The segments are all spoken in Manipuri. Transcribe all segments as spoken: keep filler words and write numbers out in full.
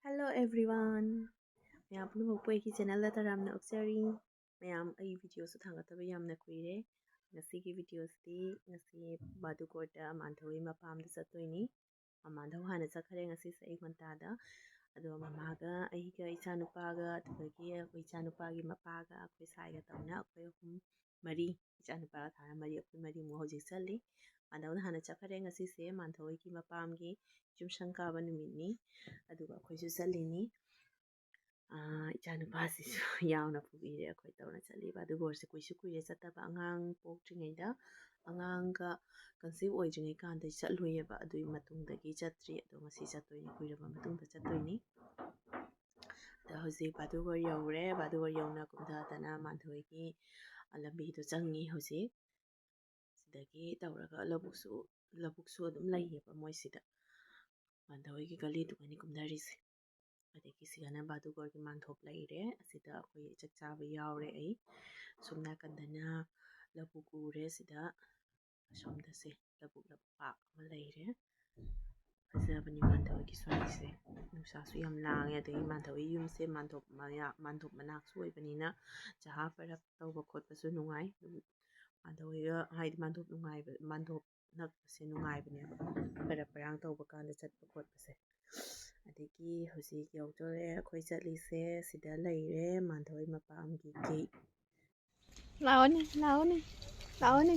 Hello everyone. ꯃꯌꯥꯝ ꯄꯨꯝꯅꯃꯛꯄꯨ ꯑꯩꯒꯤ ꯆꯦꯅꯦꯜꯗ ꯇꯔꯥꯝꯅ ꯑꯣꯛꯆꯔꯤ꯫ ꯃꯌꯥꯝ ꯑꯩ ꯚꯤꯗꯤꯑꯣꯁꯨ ꯊꯥꯡꯒꯠꯇꯕ ꯌꯥꯝꯅ ꯀꯨꯏꯔꯦ꯫ ꯉꯁꯤꯒꯤ ꯚꯤꯗꯤꯑꯣꯁꯤꯗꯤ ꯉꯁꯤ ꯕꯥꯗꯨꯒꯣꯔꯗ ꯃꯥꯟꯙꯧꯒꯤ ꯃꯄꯥꯝꯗ ꯆꯠꯇꯣꯏꯅꯤ꯫ ꯃꯃꯥꯟꯗꯧ ꯍꯥꯟꯅ ꯆꯠꯈ꯭ꯔꯦ ꯉꯁꯤꯁꯦ ꯑꯌꯨꯛ ꯉꯟꯇꯥꯗ꯫ ꯑꯗꯣ ꯃꯃꯥꯒ ꯑꯩꯒ ꯏꯆꯥꯅꯨꯄꯥꯒ ꯑꯗꯨꯗꯒꯤ ꯑꯩꯈꯣꯏ ꯏꯆꯥꯅꯨꯄꯥꯒꯤ ꯃꯄꯥꯒ ꯑꯩꯈꯣꯏ ꯁꯥꯏꯒ ꯇꯧꯅ ꯑꯩꯈꯣꯏ ꯑꯍꯨꯝ ꯃꯔꯤ, ꯏꯆꯥꯅꯨꯄꯥꯒ ꯊꯥꯔ ꯃꯔꯤ, ꯑꯩꯈꯣꯏ ꯃꯔꯤꯃꯨꯛ ꯍꯧꯖꯤꯛ ꯆꯠꯂꯤ꯫ ꯃꯥꯟꯗꯧꯅ ꯍꯥꯟꯅ ꯆꯠꯈ꯭ꯔꯦ꯫ ꯉꯁꯤꯁꯦ ꯃꯥꯟꯗꯧ ꯍꯣꯏꯒꯤ ꯃꯄꯥꯝꯒꯤ ꯌꯨꯝꯁꯪ ꯀꯥꯕ ꯅꯨꯃꯤꯠꯅꯤ꯫ ꯑꯗꯨꯒ ꯑꯩꯈꯣꯏꯁꯨ ꯆꯠꯂꯤꯅꯤ꯫ ꯏꯆꯥꯅꯨꯄꯥꯁꯤꯁꯨ ꯌꯥꯎꯅ ꯄꯨꯕꯤꯔꯦ꯫ ꯑꯩꯈꯣꯏ ꯇꯧꯅ ꯆꯠꯂꯤꯕ꯫ ꯑꯗꯨꯒ ꯑꯣꯏꯔꯁꯨ ꯀꯨꯏꯁꯨ ꯀꯨꯏꯔꯦ ꯆꯠꯇꯕ꯫ ꯑꯉꯥꯡ ꯄꯣꯛꯇ꯭ꯔꯤꯉꯩꯗ, ꯑꯉꯥꯡꯒ ꯀꯟꯁꯤꯞ ꯑꯣꯏꯗ꯭ꯔꯤꯉꯩ ꯀꯥꯟꯗ ꯆꯠꯂꯨꯏꯌꯦꯕ꯫ ꯑꯗꯨꯒꯤ ꯃꯇꯨꯡꯗꯒꯤ ꯆꯠꯇ꯭ꯔꯤ꯫ ꯑꯗꯣ ꯉꯁꯤ ꯆꯠꯇꯣꯏꯅꯤ, ꯀꯨꯏꯔꯕ ꯃꯇꯨꯡꯗ ꯆꯠꯇꯣꯏꯅꯤ꯫ ꯑꯗ ꯍꯧꯖꯤꯛ ꯕꯥꯗꯨꯒꯔ ꯌꯧꯔꯦ꯫ ꯕꯥꯗꯨꯒꯔ ꯌꯧꯅ ꯀꯨꯝꯊꯗꯅ ꯃꯥꯟꯙꯣꯏꯒꯤ ꯂꯝꯕꯤꯗꯣ ꯆꯪꯉꯤ ꯍꯧꯖꯤꯛ꯫ ꯁꯤꯗꯒꯤ ꯇꯧꯔꯒ ꯂꯧꯕꯨꯛꯁꯨ, ꯂꯧꯕꯨꯛꯁꯨ ꯑꯗꯨꯝ ꯂꯩꯌꯦꯕ ꯃꯣꯏꯁꯤꯗ꯫ ꯃꯥꯟꯙꯣꯏꯒꯤ ꯒꯂꯤꯗꯨꯒꯅꯤ ꯀꯨꯝꯊꯔꯤꯁꯦ꯫ ꯑꯗꯒꯤ ꯁꯤꯗꯅ ꯕꯥꯗꯨꯒꯔꯒꯤ ꯃꯥꯟꯙꯣꯞ ꯂꯩꯔꯦ꯫ ꯑꯁꯤꯗ ꯑꯩꯈꯣꯏ ꯆꯥꯛ ꯆꯥꯕ ꯌꯥꯎꯔꯦ ꯑꯩ꯫ ꯁꯣꯝ ꯅꯥꯀꯟꯗꯅ ꯂꯧꯕꯨꯛ ꯎꯔꯦ꯫ ꯁꯤꯗ ꯑꯁꯣꯝꯗꯁꯦ ꯂꯧꯕꯨꯛ ꯂꯝꯄꯥꯛ ꯑꯃ ꯂꯩꯔꯦ꯫ ꯐꯖꯕꯅꯤ ꯃꯥꯟꯙꯣꯏꯒꯤ ꯁ꯭ꯋꯥꯏꯁꯦ꯫ ꯅꯨꯡꯁꯥꯁꯨ ꯌꯥꯝ ꯂꯥꯡꯉꯦ꯫ ꯑꯗꯒꯤ ꯃꯥꯟꯙꯣꯏꯒꯤ ꯌꯨꯝꯁꯦ ꯃꯥꯟꯙꯣꯞ ꯃꯌꯥ-, ꯃꯥꯟꯙꯣꯞ ꯃꯅꯥꯛꯁꯨ ꯑꯣꯏꯕꯅꯤꯅ ꯆꯍꯥ ꯄꯔꯞ ꯇꯧꯕ ꯈꯣꯠꯄꯁꯨ ꯅꯨꯡꯉꯥꯏ꯫ ꯃꯥꯟꯙꯣꯏꯒ ꯍꯥꯏꯗꯤ ꯃꯥꯟꯙꯣꯞ ꯅꯨꯡꯉꯥꯏꯕ, ꯃꯥꯟꯙꯣꯞ ꯅꯛꯄꯁꯦ ꯅꯨꯡꯉꯥꯏꯕꯅꯦꯕ, ꯄꯔꯞ ꯄꯔꯥꯡ ꯇꯧꯕ ꯀꯥꯟꯗ ꯆꯠꯄ ꯈꯣꯠꯄꯁꯦ꯫ ꯑꯗꯒꯤ ꯍꯧꯖꯤꯛ ꯌꯧꯗꯣꯔꯦ ꯑꯩꯈꯣꯏ ꯆꯠꯂꯤꯁꯦ꯫ ꯁꯤꯗ ꯂꯩꯔꯦ ꯃꯥꯟꯙꯣꯏ ꯃꯄꯥꯝꯒꯤ ꯒꯦꯠ꯫ ꯂꯥꯛꯑꯣꯅꯦ, ꯂꯥꯛꯑꯣꯅꯦ, ꯂꯥꯛꯑꯣꯅꯦ꯫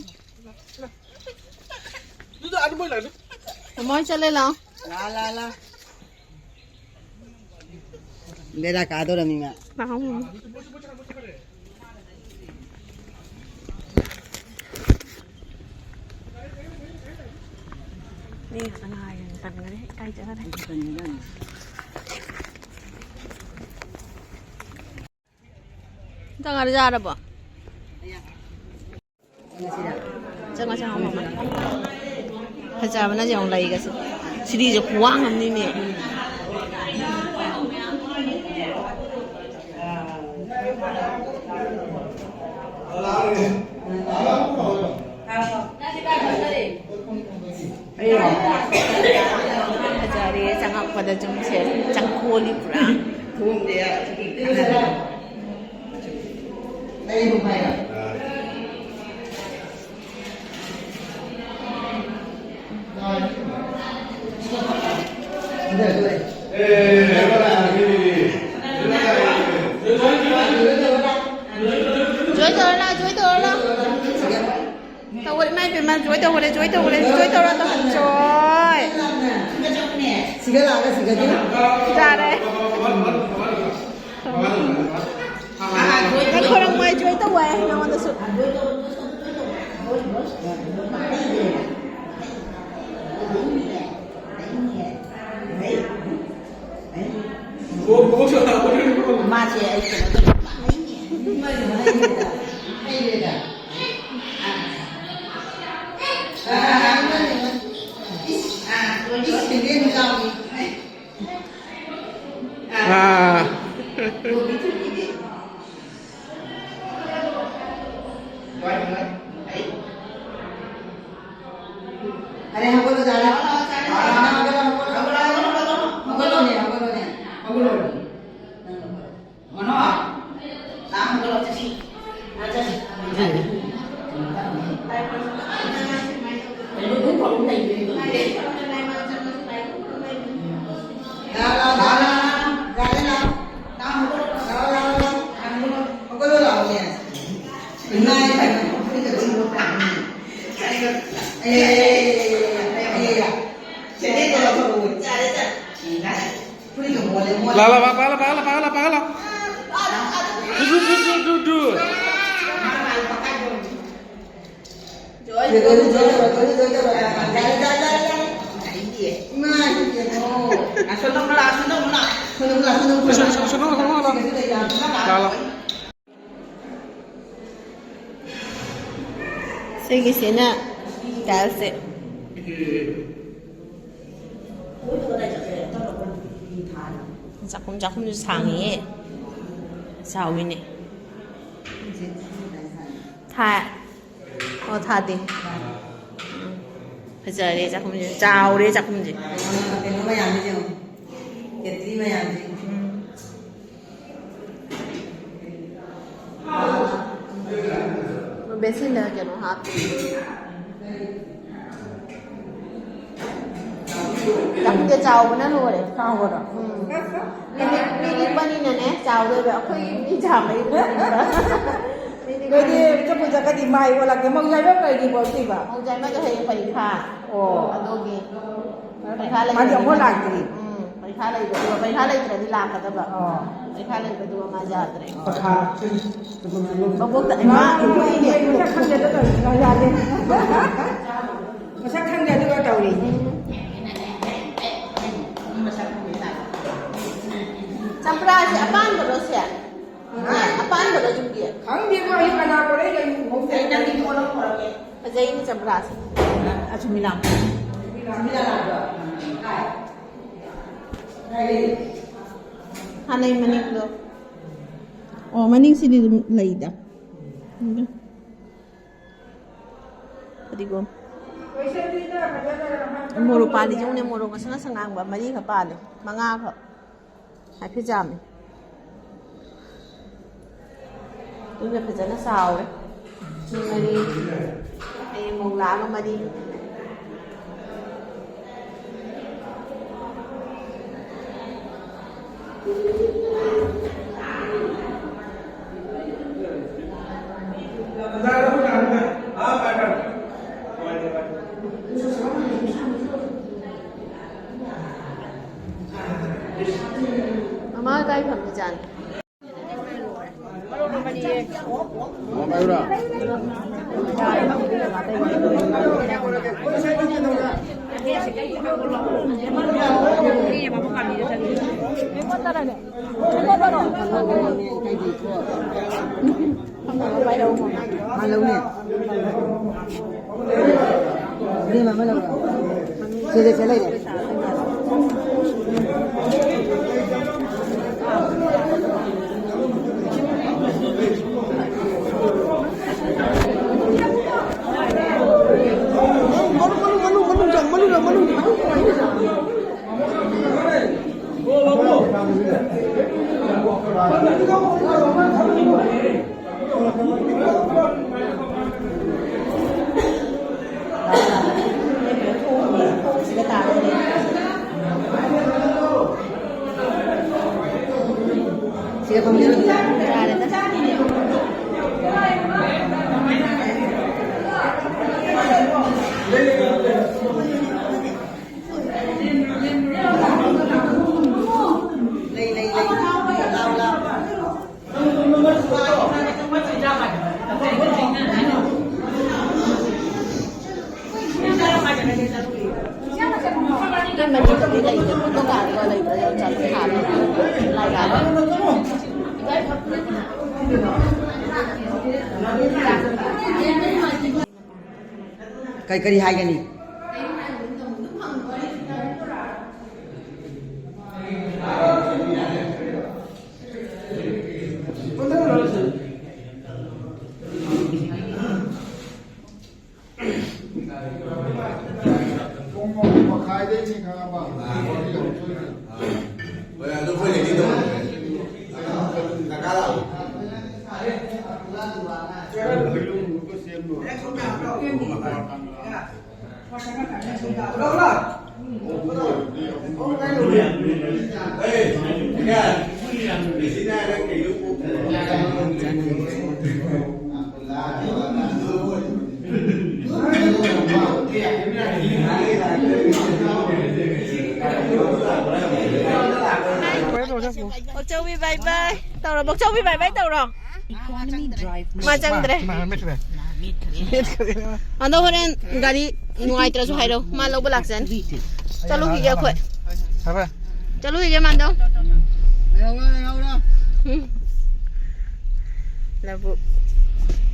ꯃꯣꯏ ꯆꯠꯂꯦ, ꯂꯥꯛꯑꯣ꯫ ꯂꯥ, ꯂꯥ, ꯂꯥ꯫ ꯕꯦꯔꯥ ꯀꯥꯗꯧꯔꯝꯃꯤ ꯃꯥ꯫ ꯂꯥꯛꯑꯣ, ꯃꯥꯃꯥ꯫ ꯃꯤ ꯉꯥꯛꯇ ꯉꯥꯏꯔꯦ꯫ ꯇꯟꯈꯔꯦ, ꯏꯀꯥꯏꯖꯈꯔꯦ꯫ ꯆꯪꯉꯛꯑꯗꯤ ꯌꯥꯔꯕꯣ? ꯆꯪꯉꯣ, ꯆꯪꯉꯣ, ꯃꯃꯥ꯫ ꯐꯖꯕꯅ ꯌꯦꯡꯉꯨ ꯂꯩꯒꯁꯦ꯫ ꯁꯤꯗꯤꯁꯦ ꯈꯨꯋꯥꯡ ꯑꯃꯅꯤꯅꯦ꯫ ꯐꯖꯔꯦ ꯆꯪꯉꯛꯄ꯫ ꯑꯗ ꯆꯨꯝꯁꯦ ꯆꯪꯈꯣꯜꯂꯤ ꯄꯨꯔꯥ꯫ ꯊꯣꯡꯗꯦ꯫ ꯖꯣꯏ ꯇꯧꯔ ꯂꯥꯛꯑꯣ, ꯖꯣꯏ ꯇꯧꯔ ꯂꯥꯛꯑꯣ꯫ ꯇꯧꯔꯦ, ꯏꯃꯥ ꯏꯕꯦꯝꯃ, ꯖꯣꯏ ꯇꯧꯈ꯭ꯔꯦ, ꯖꯣꯏ ꯇꯧꯈ꯭ꯔꯦ, ꯖꯣꯏ ꯇꯧꯔ ꯇꯧ-, ꯖꯣꯏ꯫ ꯁꯤꯒ ꯂꯥꯛꯑꯒ ꯁꯤꯒꯗꯤ꯫ ꯌꯥꯔꯦ꯫ ꯅꯪ ꯈꯣꯏꯔꯝꯃꯣꯏ, ꯖꯣꯏ ꯇꯧ ꯍꯥꯏ ꯅꯉꯣꯟꯗꯁꯨ꯫ ꯃꯥꯁꯦ ꯑꯩ ꯀꯩꯅꯣ ꯇꯧ-, ꯍꯩꯔꯦꯗ꯫ ꯑꯥ꯫ ꯑꯔꯦ, ꯍꯧꯒꯠꯂꯣ, ꯖꯥꯔꯥ꯫ ꯍꯧꯒꯠꯂꯣ, ꯍꯧꯒꯠꯂꯣ, ꯍꯧꯒꯠꯂꯣ, ꯍꯧꯒꯠꯂꯣ, ꯍꯧꯒꯠꯂꯣ, ꯍꯧꯒꯠꯂꯣꯅꯦ, ꯍꯧꯒꯠꯂꯣꯅꯦ, ꯍꯧꯒꯠꯂꯣꯅꯦ꯫ ꯅꯪ ꯍꯧꯒꯠꯂꯣ꯫ ꯃꯅꯣ, ꯂꯥꯛ ꯍꯧꯒꯠꯂꯣ, ꯆꯠꯁꯤ꯫ ꯑ, ꯆꯠꯁꯤ꯫ ꯀꯩꯅꯣ, ꯑꯗꯨꯝ ꯐꯃꯨꯡ ꯂꯩꯕꯅꯦ, ꯑꯗꯨꯝ꯫ ꯂꯥꯛ, ꯂꯥꯛ, ꯂꯥꯛ, ꯂꯥꯛ, ꯂꯥꯛ꯫ ꯂꯥꯛ ꯍꯧꯒꯠꯂꯣ꯫ ꯂꯥꯛ, ꯂꯥꯛ, ꯂꯥꯛ꯫ ꯂꯥꯛ ꯍꯧꯒꯠꯂꯣ꯫ ꯍꯧꯒꯠꯂꯣ, ꯂꯥꯛꯑꯣꯅꯦ꯫ ꯏꯃꯥ, ꯏꯃꯥ, ꯐꯃꯨꯡꯗ ꯆꯤꯡꯕ ꯄꯥꯝꯃꯤ꯫ ꯑꯦ, ꯑꯦ, ꯑꯦ, ꯑꯦ, ꯑꯦ, ꯑꯦ꯫ ꯆꯦꯅꯦꯜꯗꯣ ꯂꯧꯊꯣꯛꯑꯣ꯫ ꯌꯥꯔꯦ, ꯌꯥꯔꯦ꯫ ꯂꯥ, ꯂꯥ, ꯄꯥꯏꯍꯜꯂꯣ, ꯄꯥꯏꯍꯜꯂꯣ, ꯄꯥꯏꯍꯜꯂꯣ, ꯄꯥꯏꯍꯜꯂꯣ꯫ ꯗꯨ, ꯗꯨ, ꯗꯨ, ꯗꯨ, ꯗꯨ꯫ ꯂꯥ, ꯂꯥ꯫ ꯁꯤꯒꯤꯁꯤꯅ ꯇꯥꯏꯜꯁꯁꯦ꯫ ꯆꯥꯛꯈꯨꯝ, ꯆꯥꯛꯈꯨꯝꯁꯨ ꯁꯥꯡꯉꯤꯍꯦ꯫ ꯆꯥꯎꯋꯤꯅꯦ꯫ ꯊꯥ-, ꯑꯣ, ꯊꯥꯗꯦ꯫ ꯎꯝ꯫ ꯐꯖꯔꯦ ꯆꯥꯛꯈꯨꯝꯁꯦ꯫ ꯆꯥꯎꯔꯦ ꯆꯥꯛꯈꯨꯝꯁꯦ꯫ ꯀꯩꯅꯣ ꯃꯌꯥꯝꯁꯦ ꯌꯦꯡꯉꯣ꯫ ꯀꯦꯇ꯭ꯔꯤ ꯃꯌꯥꯝꯁꯦ꯫ ꯕꯦꯁꯤꯟꯗ ꯀꯩꯅꯣ ꯍꯥꯞꯄꯤ꯫ ꯌꯥꯝ ꯆꯥꯎꯕꯅ ꯂꯣꯏꯔꯦ꯫ ꯆꯥꯎꯕꯗꯣ꯫ ꯎꯝ꯫ ꯃꯤꯗꯤ ꯄꯤꯛꯄꯅꯤꯅꯅꯦ, ꯆꯥꯎꯗꯣꯏꯕ꯫ ꯑꯩꯈꯣꯏꯒꯤ ꯃꯤ ꯆꯥꯝꯃꯔꯤ꯫ ꯃꯤꯗꯤ ꯅꯣꯏꯗꯤ ꯆꯠꯄꯨ ꯆꯠꯀꯗꯤ ꯃꯥꯏ ꯑꯣꯜꯂꯛꯀꯦ꯫ ꯃꯧ ꯌꯥꯏꯃ ꯀꯩꯒꯤ ꯄꯣꯔꯛꯇꯣꯏꯕ? ꯃꯧ ꯌꯥꯏꯃꯗꯣ ꯍꯌꯦꯡ ꯄꯔꯤꯈꯥ꯫ ꯑꯣ꯫ ꯑꯗꯨꯒꯤ꯫ ꯄꯔꯤꯈꯥ ꯃꯥꯗꯤ ꯂꯩꯕꯅꯤꯅ꯫ ꯑꯃꯨꯛ ꯂꯥꯛꯇ꯭ꯔꯤ꯫ ꯎꯝ, ꯄꯔꯤꯈꯥ ꯂꯩꯕꯗꯨꯒ, ꯄꯔꯤꯈꯥ ꯂꯩꯇ꯭ꯔꯗꯤ ꯂꯥꯛꯀꯗꯕ꯫ ꯑꯣ꯫ ꯄꯔꯤꯈꯥ ꯂꯩꯕꯗꯨꯒ ꯃꯥ ꯌꯥꯗ꯭ꯔꯦ꯫ ꯄꯔꯤꯈꯥ꯫ ꯃꯕꯣꯛꯇ ꯏꯃꯥ, ꯏꯃꯥ, ꯏꯃꯥ, ꯏꯃꯥ, ꯃꯁꯛ ꯈꯪꯗꯦꯗ ꯇꯧꯔꯤꯁꯤꯅ ꯌꯥꯗꯦ꯫ ꯃꯁꯛ ꯈꯪꯗꯦ ꯑꯗꯨꯒ ꯇꯧꯔꯤ꯫ ꯆꯝꯄ꯭ꯔꯥꯁꯦ ꯑꯄꯥꯟꯕꯔꯣ ꯁꯦ? ꯑꯄꯥꯟꯕꯔꯣ ꯌꯨꯝꯒꯤ? ꯈꯪꯗꯦꯕꯣ, ꯑꯩ ꯀꯅꯥ ꯄꯣꯔꯛꯏꯅꯣ ꯑꯩ ꯎꯍꯧꯗꯦ꯫ ꯑꯩ ꯅꯪꯒꯤ ꯄꯣꯠ ꯑꯃ ꯄꯣꯔꯛꯀꯦ꯫ ꯐꯖꯩꯅꯦ ꯆꯝꯄ꯭ꯔꯥꯁꯦ꯫ ꯑꯁꯨꯃꯤꯂꯥ꯫ ꯍꯥꯟꯅꯩ ꯃꯅꯤꯡꯗꯣ꯫ ꯑꯣ, ꯃꯅꯤꯡꯁꯤꯗꯤ ꯑꯗꯨꯝ ꯂꯩꯗ꯫ ꯐꯗꯤꯒꯣꯝ꯫ ꯃꯣꯔꯣꯛ ꯄꯥꯜꯂꯤꯁꯦ ꯌꯦꯡꯉꯨꯅꯦ, ꯃꯣꯔꯣꯛ ꯉꯁꯪ ꯉꯁꯪ ꯉꯥꯡꯕ ꯃꯔꯤꯈꯛ ꯄꯥꯜꯂꯦ, ꯃꯉꯥꯈꯛ꯫ ꯍꯥꯏꯐꯦꯠ ꯌꯥꯝꯃꯤ꯫ ꯑꯗꯨꯅ ꯐꯖꯅ ꯆꯥꯎꯔꯦ꯫ ꯃꯤ ꯃꯔꯤ꯫ ꯍꯌꯦꯡ ꯃꯧ ꯂꯥꯛꯑꯒ ꯃꯔꯤ꯫ ꯃꯃꯥ ꯀꯥꯏ ꯐꯝꯃꯤ ꯖꯥꯠꯅꯣ? ꯃꯥ ꯂꯧꯅꯦ꯫ ꯏꯕꯦꯝꯃ ꯑꯃ ꯂꯧꯔꯣ꯫ ꯁꯦ, ꯁꯦ, ꯁꯦ ꯂꯩꯔꯦ꯫ ꯃꯅꯨꯡ, ꯃꯅꯨꯡ, ꯃꯅꯨꯡ, ꯃꯅꯨꯡ ꯆꯪ, ꯃꯅꯨꯡ ꯆꯪ, ꯃꯅꯨꯡ ꯆꯪ꯫ ꯀꯔꯤ ꯀꯔꯤ ꯍꯥꯏꯒꯅꯤ? ꯄꯨꯡ ꯑꯍꯨꯝ ꯃꯈꯥꯏꯗꯩꯅꯤ ꯈꯪꯉꯕ? ꯍꯣꯏ, ꯑꯗꯨ ꯑꯩꯈꯣꯏ ready ꯇꯧꯔꯝꯃꯒꯦ꯫ ꯀꯀꯥ ꯂꯥꯛꯑꯣ꯫ ꯕꯣꯛꯆꯧꯕꯤ, bye bye ꯇꯧꯔꯣ꯫ ꯕꯣꯛꯆꯧꯕꯤ, bye bye ꯇꯧꯔꯣ꯫ ꯃꯥ ꯆꯪꯗ꯭ꯔꯦ꯫ ꯃꯥ ꯃꯦꯠꯈ꯭ꯔꯦ꯫ ꯑꯗꯣ ꯍꯣꯔꯦꯟ ꯒꯥꯔꯤ ꯅꯨꯡꯉꯥꯏꯇ꯭ꯔꯁꯨ ꯍꯥꯏꯔꯛꯑꯣ, ꯃꯥ ꯂꯧꯕ ꯂꯥꯛꯆꯅꯤ꯫ ꯆꯠꯂꯨꯈꯤꯒꯦ ꯑꯩꯈꯣꯏ꯫ ꯐꯔꯦ꯫ ꯆꯠꯂꯨꯈꯤꯒꯦ ꯃꯥꯟꯗꯧ꯫ ꯎꯝ꯫ ꯂꯧꯕꯨꯛ꯫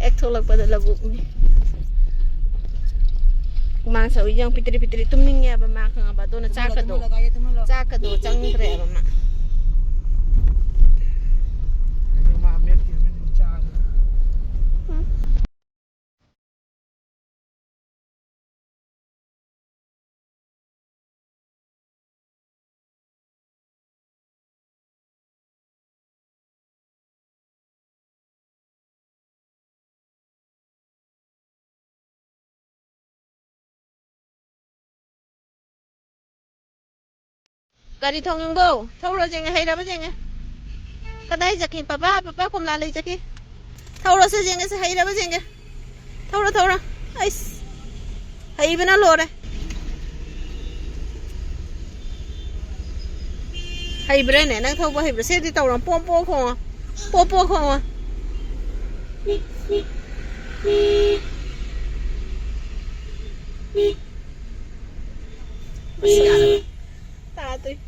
ꯍꯦꯛ ꯊꯣꯛꯂꯛꯄꯗ ꯂꯧꯕꯨꯛꯅꯤ꯫ ꯍꯨꯃꯥꯡ ꯁꯧꯏ ꯌꯦꯡꯉꯨ, ꯄꯤꯇ꯭ꯔꯤ ꯄꯤꯇ꯭ꯔꯤ ꯇꯨꯝꯅꯤꯡꯉꯦꯕ ꯃꯥ, ꯈꯪꯉꯕ? ꯑꯗꯨꯅ ꯆꯥꯛꯀꯗꯣ, ꯆꯥꯛꯀꯗꯣ ꯆꯪꯗ꯭ꯔꯦꯕ ꯃꯥ꯫ ꯎꯝ꯫ ꯀꯔꯤ ꯊꯣꯡꯅꯤꯡꯕꯣ? ꯊꯧꯔꯣ ꯌꯦꯡꯉꯦ, ꯍꯩꯔꯕ ꯌꯦꯡꯉꯦ꯫ ꯀꯗꯥꯏ ꯆꯠꯈꯤ? ꯄꯄꯥ, ꯄꯄꯥ ꯀꯣꯝꯂꯥ ꯂꯩ ꯆꯠꯈꯤ꯫ ꯊꯧꯔꯣꯁꯦ ꯌꯦꯡꯒꯦꯁꯦ, ꯍꯩꯔꯕ ꯌꯦꯡꯒꯦ꯫ ꯊꯧꯔꯣ, ꯊꯧꯔꯣ꯫ ꯑꯩꯁ, ꯍꯩꯕꯅ ꯂꯣꯏꯔꯦ꯫ ꯍꯩꯕ꯭ꯔꯥꯅꯦ? ꯅꯪ ꯊꯧꯕ ꯍꯩꯕ꯭ꯔꯥ? ꯁꯤꯗꯤ ꯇꯧꯔꯣ꯫ ꯄꯣ ꯄꯣ ꯈꯣꯡꯉꯣ꯫ ꯄꯣ ꯄꯣ ꯈꯣꯡꯉꯣ꯫ ꯇꯥꯗ꯭ꯔꯤ꯫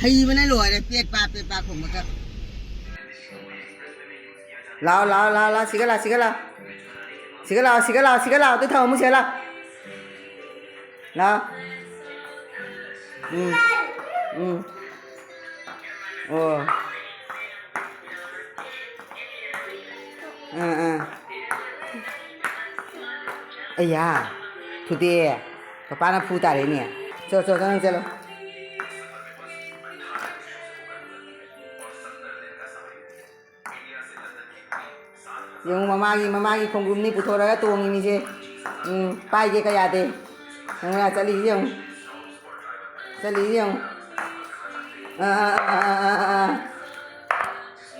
ꯍꯩꯕꯅ ꯂꯣꯏꯔꯦ, ꯄꯦꯠ ꯄꯥ, ꯄꯦꯠ ꯄꯥ ꯈꯣꯡꯕꯗ꯫ ꯂꯥꯎ, ꯂꯥꯎ, ꯂꯥꯎ, ꯂꯥꯎ, ꯁꯤꯒ ꯂꯥꯎ, ꯁꯤꯒ ꯂꯥꯎ꯫ ꯁꯤꯒ ꯂꯥꯎ, ꯁꯤꯒ ꯂꯥꯎ, ꯁꯤꯒ ꯂꯥꯎ, ꯑꯗꯨ ꯊꯝꯃꯝꯃꯨ, ꯁꯤꯒ ꯂꯥꯎ꯫ ꯂꯥꯎ꯫ ꯎꯝ꯫ ꯎꯝ꯫ ꯑꯣ꯫ ꯑꯥ, ꯑꯥ꯫ ꯑꯌꯥ꯫ ꯊꯨꯗꯦ꯫ ꯄꯄꯥꯅ ꯐꯨ ꯇꯥꯔꯦꯅꯦ꯫ ꯆꯣ, ꯆꯣ, ꯆꯣ, ꯅꯪ ꯆꯠꯂꯣ꯫ ꯌꯦꯡꯉꯨ, ꯃꯃꯥꯒꯤ, ꯃꯃꯥꯒꯤ ꯈꯣꯡꯗ꯭ꯔꯨꯝꯅꯤ ꯄꯨꯊꯣꯔꯒ ꯇꯣꯡꯉꯤꯅꯤꯁꯦ꯫ ꯎꯝ, ꯄꯥꯏꯒꯦ ꯀꯌꯥꯗꯦ꯫ ꯌꯦꯡꯉꯨ, ꯆꯠꯂꯤꯁꯤ ꯌꯦꯡꯉꯨ꯫ ꯆꯠꯂꯤꯁꯤ ꯌꯦꯡꯉꯨ꯫ ꯑꯥ, ꯑꯥ, ꯑꯥ꯫